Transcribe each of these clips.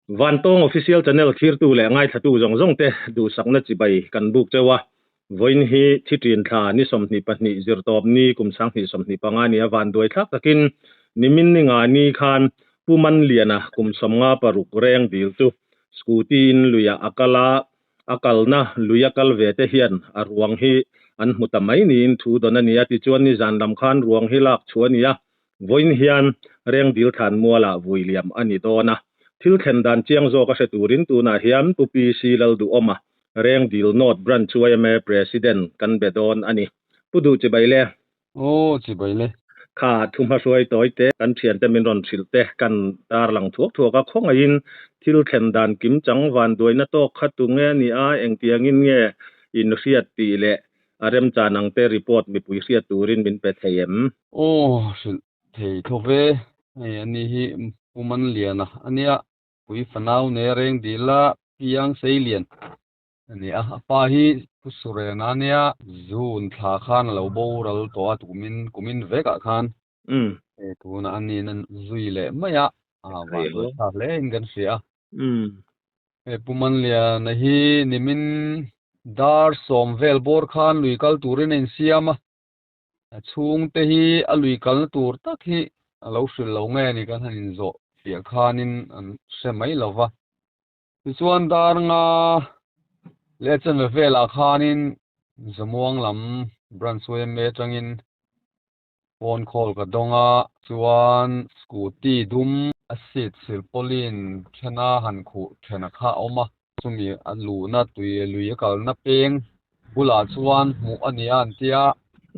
Vantawng Official Channel thlirtu leh ngaithlatu zawng zawng te duhsakna chibai kan buk cheu a, vawiin hi thi ṭin thla ni 22 zirtawp ni kum 2025 nia vanduai thlak takin nimin ni nga ni khan Pu Manliana kum 56 reng dil chu scooty in luiah a kal a, a kalna lui a kal ve te hian a ruang hi an hmu ta mai niin thu dawn a ni a, tichuan nizan lam khan ruang hi lak chhuah a ni a, Vawiin hian Rengdil thlan mualah vui liam a ni dawn a, thil thlen dan chiang zawk a hre turin tunah hian Pu PC Lalduhawma, Rengdil North Branch yma President kan be dawn a ni. Pu Duh chibai le. Aw chibai le. Kha thuhmahruai tawi te kan thiante min rawn hrilh te kan tarlang thuak thuak a, khawngaihin thil thlen dan kim chang vanduaina tawk kha tu nge a ni a, engtiangin nge in hriat tih leh A remchan ang te report mipui hriat turin min pe thei em? Aw, hrilh thei tho ve. Hei ani hi Pu Manliana a nia, Pui Fanau ne reng dil a, Piang Seilian a ni a. A pa hi Pu Surena a nia, June thla khan a lo boral tawh a, tumin kumin vekah khan hei tunah a nin a zui leh mai a, a vanduai thlak hle in kan hria a. Hei Pu Manliana hi nimin dar 10 vel bawr khan lui kal turin a insiam a, a chhungte hi a lui kalna tur tak hi a lo hrilh lo nge ni kan han inzawh fiah khanin an hre mai lo va. Tichuan dar nga leh chanve velah khanin Zamuang lam branch yma atangin Phone call ka dawng a, chuan scooty dum a seat silpauline thena han khuh thena kha a awm a, chumi a luhna tui lui a kalna peng bulah chuan hmuh a nia an tia,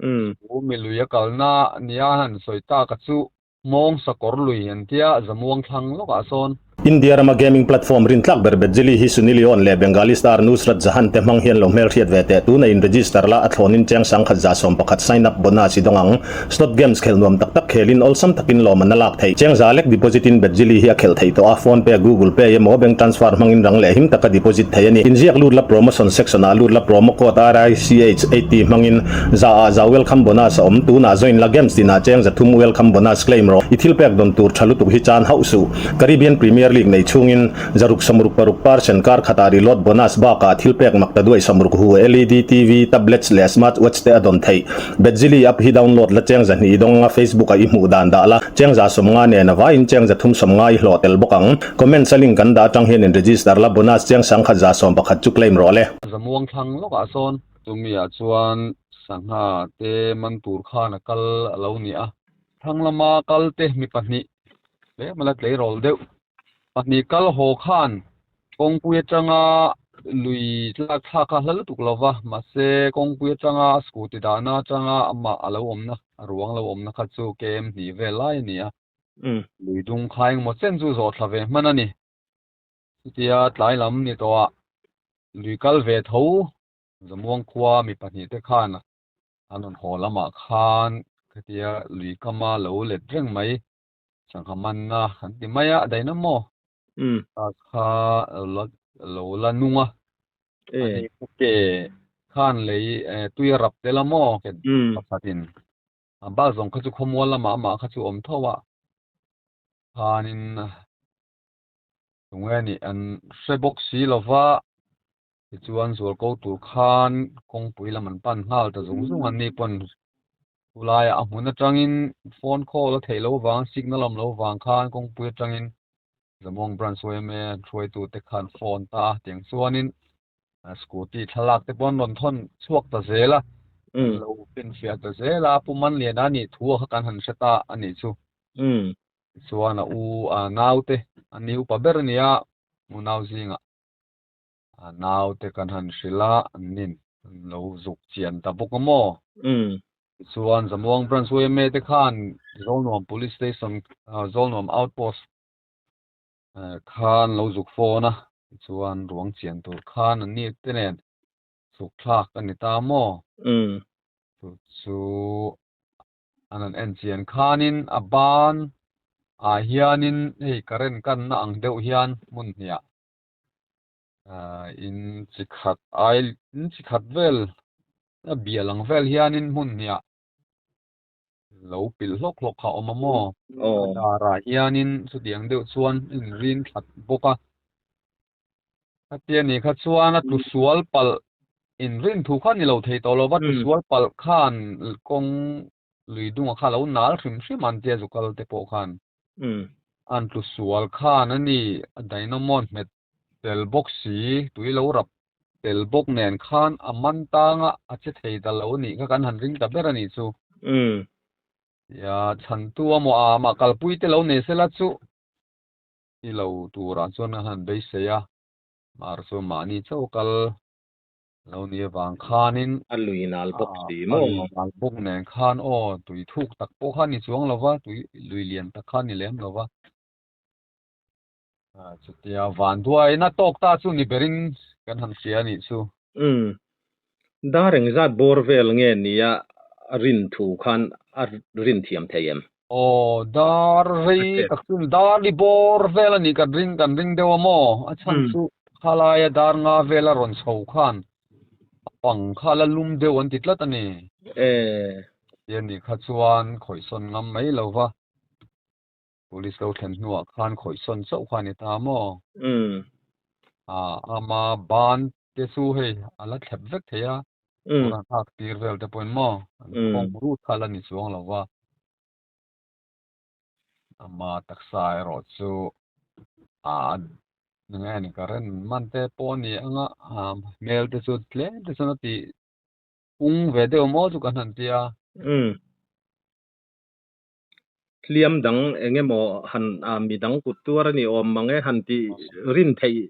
chu mi lui a kalna nia an han sawi tak a chu Hmawng Sakawr lui an tia, Zamuang thlang lawkah sawn. India rama gaming platform rintlak ber Bedzili hi Sunny Leone leh Bengali star Nusrat Jahan te hmang hian lo hmelhriat ve teh. Tuna in register la a thlawnin cheng 1111 sign up bonus i dawng ang. Slot games khelh nuam tak tak khelin awlsam takin lawm an a lak theih. Cheng za lek deposit in Bedzili hi a khelh theih tawh a, phone pay, Google Pay emaw bank transfer hmangin rang leh him taka deposit theih a ni. Inziak lut la promotion section ah lut la promo code RICH80 hmangin Za ah za welcome bonus a awm. Tunah join la games tinah cheng 300 welcome bonus claim rawh. I thil pek dawn tur tha lutuk hi chan hauh suh. Caribbean Premier League nei chhungin 666 percent kar khatah reload bonus bakah thil pek mak ta duai 60 hu LED TV, tablets leh smart watch te a dawn theih. Bedzili app hi download la cheng 200 i dawng anga Facebook ah i hmuh dan dah la, cheng 150 nen a vaiin cheng 350 i hlawh tel bawk ang. Comments a link kan dah atang hian in register la, bonus cheng 1111 chu claim rawh le. Zamuang thlang lawkah sawn Chumi-ah chuan sangha te man tur khan a kal a lo ni a, thlang lama kal te mi pahnih hle mala tleirawl deuh pahnih kal haw khan kawngpui atanga lui tlak thlak kha hla lutuk lo va, mahse kawngpui atanga scooty dahna atanga amah a lo awmna a ruang lo awmna kha chu kem hnih vel lai a ni a, lui dung kha engemaw chen chu zawh thla ve hman a ni. Chutia tlai lam ni tawhah lui kal ve tho Zamuang khua mi pahnih te khan an rawn haw lamah khan khatia lui kama lo let reng mai sangha manna kan ti mai a dynamo kha lo la nung a ani ke khan lei tui a rap tel a maw ke pakhatin a bak zawng kha chu khawmual lamah amah kha chu awm tho a khanin tunge nih an hre bawk si lova Tichuan zual ko tur khan kawngpui lam an pan nghal ta zung zung an ni pawn khulaiah a hmun atangin phone call a theih loh avang signal awm loh avang khan kawngpui atangin Zamuang branch yma an hruaitute khan phone ta a tiang chuanin scooty thlalak te pawh an rawn thawn chhuak ta zel a an lo finfiah ta zel a Pu Manliana nih thu a kha kan han hre ta a nih chu. Tichuan a u a naute a ni upa ber a ni a unau zingah. A naute kan han hrilh a, an nin an lo zuk chian ta bawk a maw? Tichuan Zamuang Branch yma te khan Zawlnuam Police Station, Zawlnuam Outpost khan lo zuk phone a, tichuan ruang chian tur khan an ni te nen zuk thlak a ni ta maw? Chu chu an han en chian khanin a ban ah hianin hei current kanna ang deuh hian hmun hniah In chi khat ai in chi khat vel a bial ang vel hianin hmun hniah lo pilh hlawk hlawk kha a awm a maw? A darah hianin chutiang deuh chuan a inrin that bawk a. Khatia nih kha chuan a tlusual palh inrin thu kha ni lo thei tawh lo va, tlusual palh khan kawng lui dungah kha a lo nal hrim hrim a an tia zukal te pawh khan an tlusual khan a ni a dynamo hmet tel bawk si, tui lo rap tel bawk nen khan a man tanga a che thei ta lo nih kha kan han ring ta ber a nih chu. Tia chhantu a maw a mah kalpui te lo nei sela chu i lo turah chuan a han beisei a, mar chu mahni chauh kal lo ni avang khanin A lui nal bawk si maw? A lui nal bawk nen khan aw tui thuk tak pawh kha ni chuang lo va, tui lui lian tak kha ni lem lo va. Chutia vanduaina tawk ta chu ni berin kan han hria a nih chu. Umm. Dar engzat bawr vel nge nia a rin thu khan a rin thiam thei em? Aw, dar rei tak chu dar li bawr vel a nih kan ring kan ring deuh a maw? A chhan chu khalaia dar nga vel a rawn chho khan a pang kha la lum deuh an ti tlat a ni. Tia nih kha chuan khawihsawn ngam mai lo va. Police lo thlen hnuah khan khawihsawn chauh kha a ni ta maw? Ama ban te chu hei a la thlep vek thei a, kawr an hak tir vel te pawhin maw an khawng rut kha la ni chuang lo va. Ama taksa erawh chu a nge ni ka ren man te pawh a ni ang a, hmel te chu tlem te chuan a ti pung ve deuh maw chu kan han ti a. Hliam dang eng emaw han mi dang kut tuar a ni awm mang e han tih rin theih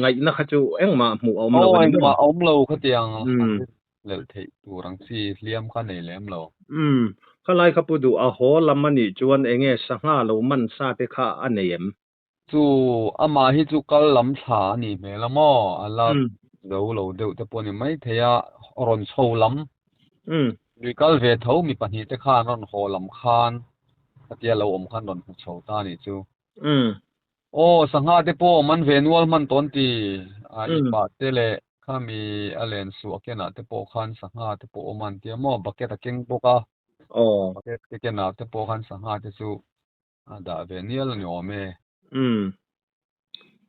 ngaihna kha chu engmah hmuh a awm lo a ni maw? Engmah a awm lo khatiang han rin lelh theih tur ang chi hliam kha nei lem lo. Umm, khalai kha pu duh a haw lam a nih chuan enge sangha lo man sa te kha a nei em? Chu amah hi chu kal lam thla a nih hmel a maw? A la zo lo deuh te pawh a ni maithei a, rawn chho lam lui kal ve tho mi pahnih te khan rawn haw lam khan khatia lo awm khan rawn hmu chho ta a nih chu. Aw sangha te pawh man ve nual hman tawn ti a i pah te leh khami a len suah kenah te pawh khan sangha te pawh awm an tia maw bucket a keng bawk a, bucket te kenah te pawh khan sangha te chu A dah ve nial a ni awm e. Umm.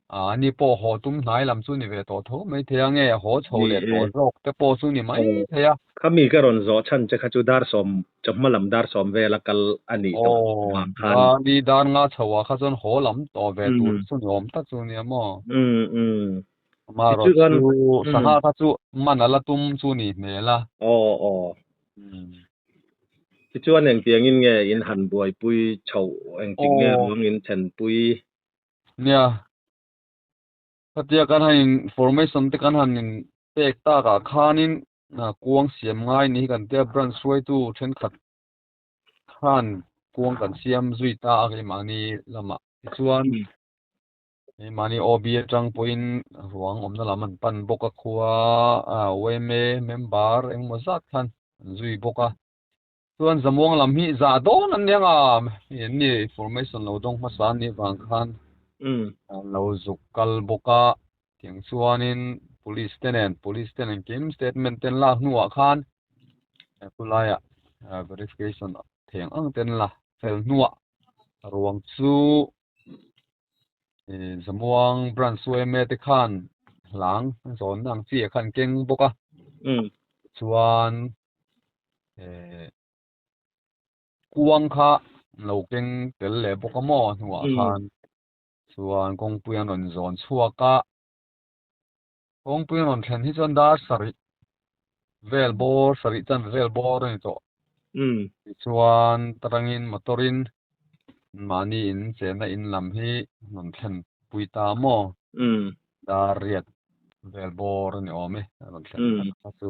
A ni pawh haw tum hnai lam chu ni ve tawh tho mai thei a nge haw chho leh tawh zawk te pawh chu ni mai thei a. Khami ka rawn zawh chhan che kha chu dar sawm chawhma lam dar sawm vela kal a nih tawh vang khan. Aw, dar ni dar nga chho ah kha chuan haw lam tawh ve tur chu ni awm tak chu nia maw? Umm umm. Amaherawh chu sangha kha chu man a la tum chu ni hmel a. Aw aw. Tichuan engtiangin nge in han buaipui chhoh, engtik nge ruang in thenpui? Nia, khatia kan han in formation te kan han in pek takah khanin kuang siam ngai ni hi kan tia branch hruaitu thenkhat khan kuang kan siam zui ta a keimahni lamah. Tichuan Keimahni OB atang pawhin ruang awmna lam an pan bawk a, khua YMA member engemaw zat khan an zui bawk a. Chuan Zamuang lam hi zah dawn an nia nga, hei an ni information lo dawng hmasa an nih vang khan an lo zuk kal bawk a. Tiang chuanin police te nen, police ten engkim statement te an lak hnuah khan khulaiah verification theng ang te an la fel hnuah ruang chu Zamuang branch yma te khan hlang zawnna ang chi ah khan keng bawk a chuan kuang kha lo keng tel leh bawk a maw hnuah khan chuan kawngpui an rawn zawn chhuak a kawngpui an rawn thlen hi chuan dar sarih vel bawr sarih chan vel bawr a ni tawh tichuan tarangin motor in Mahni in chenna in lam hi rawn thlen pui ta maw? Dar riat vel bawr a ni awm e, a rawn thlen tak kha chu.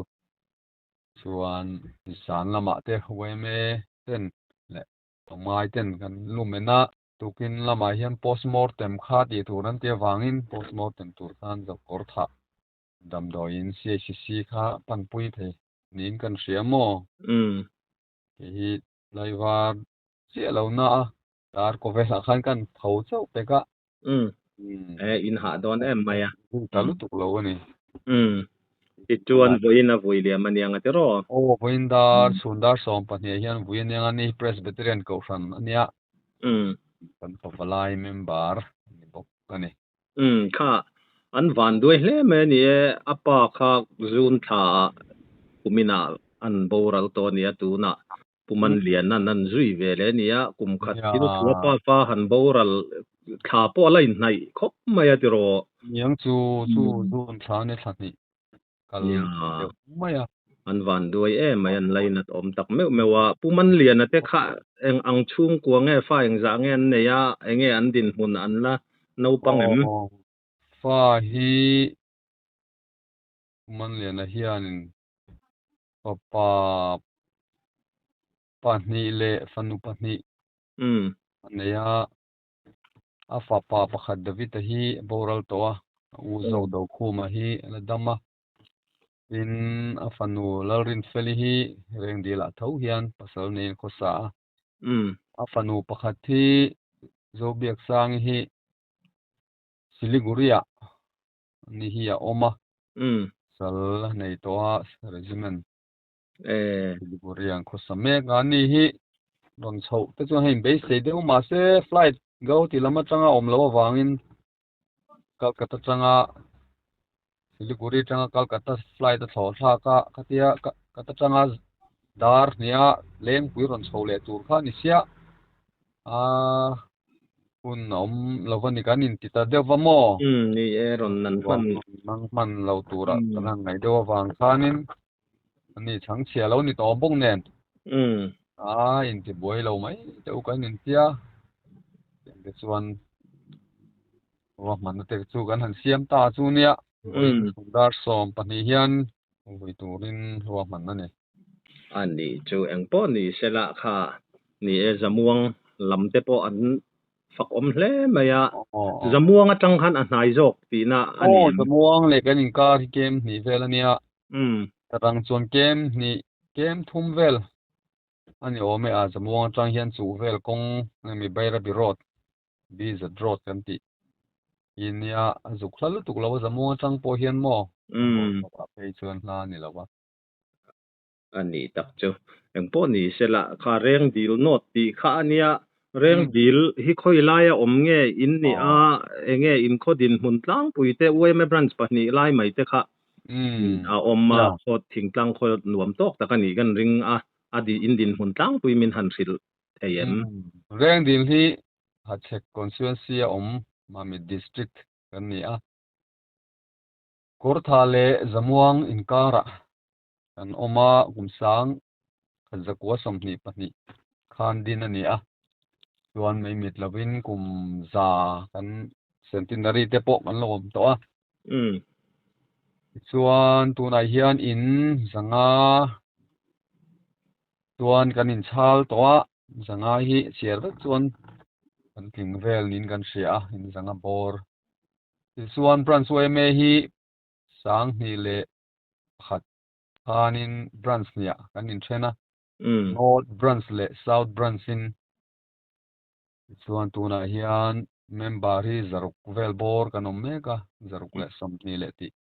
Chuan zan lamah te YMA ten leh Tongai ten kan lumen a, tukin lamah hian postmortem kha tih tur an ti avangin postmortem tur khan Zokawr thah damdawiin CHCC kha panpui thei niin kan hria maw? Kei hi Laivar chiah lo na a, dar kaw velah khan kan tho chauh pek a. Umm. E, in hah dawn em mai a. Hun ta lutuk lo a ni. Umm. Tichuan vawiin a vui liam a niang a ti raw? Aw, vawiin dar chhun dar 12 ah hian vui a niang a ni, Presbyterian Kohhran a nia. Umm. Kan pavalai member a ni bawk a ni. Umm, kha. An van duai hle mai a ni e, a pa kha June thla ah kumin ah an boral tawh a ni a, tunah Pu Manliana'n an zui ve leh a ni a, kum khat thil thu a pa fa han boral thla pawh a la inhnaih khawp mai a tiraw. Niang chu chu June thla ni thla hnih kal deuh mai a. An van duai em mai, an lainat awm tak meuh meuh a. Pu Manliana te kha eng ang chhungkua nge fa engzah nge an nei a, enge an dinhmun an la naupang em? Fa hi Pu Manliana hianin fapa pahnih leh fanu pahnih a nei a. A fapa pakhat David-a hi a boral tawh a, a u zawk Dokhuma hi a la dam a. Tin, a fanu Lalrinfeli hi Rengdilah tho hian pasal neiin khawsa a. A fanu pakhat hi Zobiaksangi hi Siliguri-ah ni hi a awm a, sal a nei tawh a, regiment Siliguri-ah an khawsa mek a. Ani hi rawn chhoh te chuan hei inbeisei deuh mahse flight Gauhati lam atanga awm loh avangin Calcutta atanga Siliguri atanga Calcutta flight a thlawh thlak a, khatia Calcutta atanga dar hniha lengpui rawn chho leh tur kha a ni sia. A hun a awm lo va ni kan inti ta deuh va maw? Umm ni e rawn nan hman. Nang hman lo tura kan han ngaih deuh avang khanin ani chhangchhia lo ni tawh bawk nen. Umm. A inti buai lo mai deuh kan intia. Tiang te chuan ruahmanna te chu kan han siam ta chu nia. Vawiin dar 12 hian vui turin ruahman a ni. A ni chu eng pawh ni se lah kha ni e Zamuang lam te pawh an fak awm hle mai a, Zamuang atang khan a hnai zawk tihna a ni em? Aw Zamuang leh kan inkar hi kem hnih vel a nia, ka dang chuan kem hnih kem thum vel a ni awm e a, Zamuang atang hian chuh vel kawng mi Bairabi road BZ road kan tih hi nia, a zuk hla lutuk lo a Zamuang atang pawh hian maw a phei chuan hla a ni lo a. A nih tak chu. Engpawh ni se lah kha reng dil nawt tih kha a nia. Reng dil hi khawi laia awm nge in nih a, enge in khaw dinhmun tlangpui te UMA branch pahnih lai mai te kha a awm a, khaw thingtlang khaw nuam tawk tak a nih kan ring a, a in dinhmun tlangpui min han hrilh thei em? Reng dil hi Hachhek constituency a awm Mamit district kan ni a. Kawrtha leh Zamuang inkarah kan awm a, kum sang khat zakua 22 khan din a ni a, chuan mai mit lovin kum za kan centenary te pawh kan lo awm tawh a. Tichuan tunah hian in zanga chuan kan inchhal tawh a, zanga hi chhiar vek chuan kan tling vel niin kan hria a, in zanga bawr. Tichuan branch yma hi 2001 khanin branch hniah kan inthen a, North branch leh South branch in. Tichuan tunah hian member hi 600 vel bawr kan awm mek a, 120 leh tih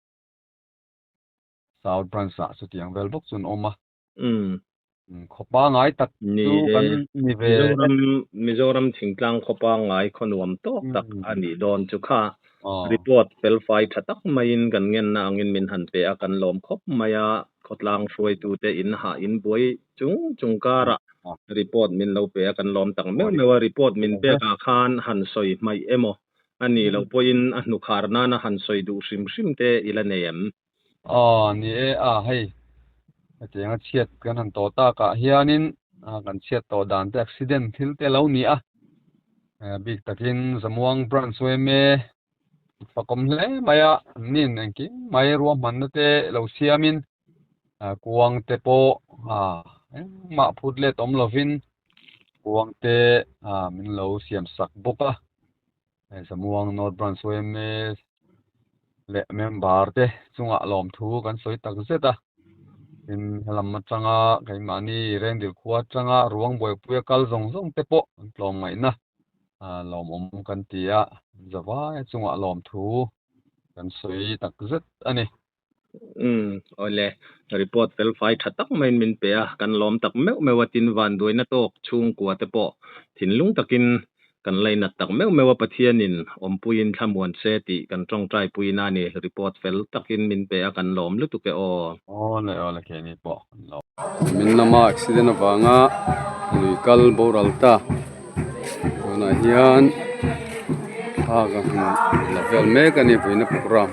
South branch ah chutiang vel bawk chu an awm a. Khaw pangngai tak chu kan ni ve. Mizoram Mizoram thingtlang khaw pangngai khaw nuam tawk tak a nih dawn chu kha report felfai tha tak maiin kan ngenna angin min han pe a, kan lawm khawp mai a, khawtlang hruaitute in hah in buai chung chung karah report min lo pe a, kan lawm tak meuh meuh a, report min pekah khan han sawi hmaih emaw a nih loh pawhin a hnukhar nana han sawi duh hrim hrim te i la nei em? Aw ni e a hei hetianga chhiat kan han tawh takah hianin kan chhiat tawh dan te accident thil te lo ni a bik takin Zamuang branch yma fakawm hle mai a nin engkim mai ruahmanna te lo siamin kuang te pawh engmah phut let awm lovin kuang te min lo siam sak bawk a. Zamuang North Branch yma leh member te chungah lawmthu kan sawi tak zet a, tin helam atanga keimahni Rengdil khua atanga ruang buaipui a kal zawng zawng te pawh an tlawm ngaihna lawmawm kan ti a, zavai chungah lawmthu kan sawi tak zet a ni. Umm awle report felfai tha tak maiin min pe a, kan lawm tak meuh meuh a, tin vanduaina tawk chhungkua te pawh thinlung takin. Kan lainat tak meuh meuh a Pathianin awmpuiin thlamuan se tih kan tawngtai puina a ni. Report fel takin min pe a kan lawm lutuk e aw. Aw le aw le keini pawh kan lawm. Min lama accident avanga lui kal boral ta tunah hian thla ka hmu la vel mek a ni vawiina program.